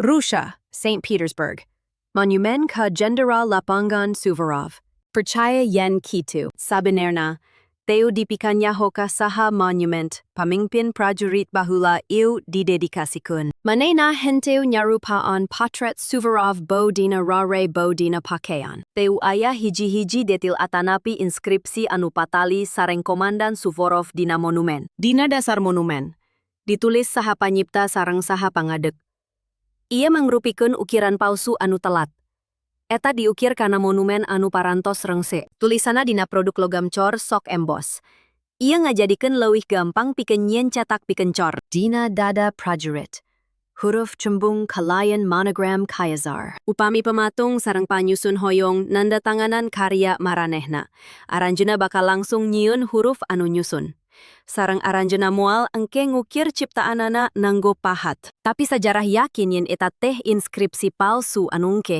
Russia, St. Petersburg. Monumen ka Jenderal Lapangan Suvorov. Percaya yen kitu. Sabenerna, teu dipikanyaho ka saha monument, pamingpin prajurit bahula ieu didedikasikeun. Manehna henteu nyarupaan potret Suvorov bo dina rare bo dina pakean. Teu aya hiji-hiji detil atanapi inskripsi anu patali sareng Komandan Suvorov dina monumen. Dina dasar monumen, ditulis saha panyipta sareng saha pangadeg. Ieu mangrupikeun ukiran palsu anu telat. Eta diukir kana monumen anu parantos rengse. Tulisanna dina produk logam cor sok emboss. Ieu ngajadikeun leuwih gampang pikeun nyieun cetak pikeun cor. Dina dada prajurit, huruf cembung kalayan monogram Kaisar. Upami pematung sareng panyusun hoyong nandatanganan karya maranehna, aranjeunna bakal langsung nyieun huruf anu nyusun. Sareng aranjeunna moal engke ngukir ciptaanana nganggo pahat. Tapi sajarah yakin yen eta teh inskripsi palsu anu engke.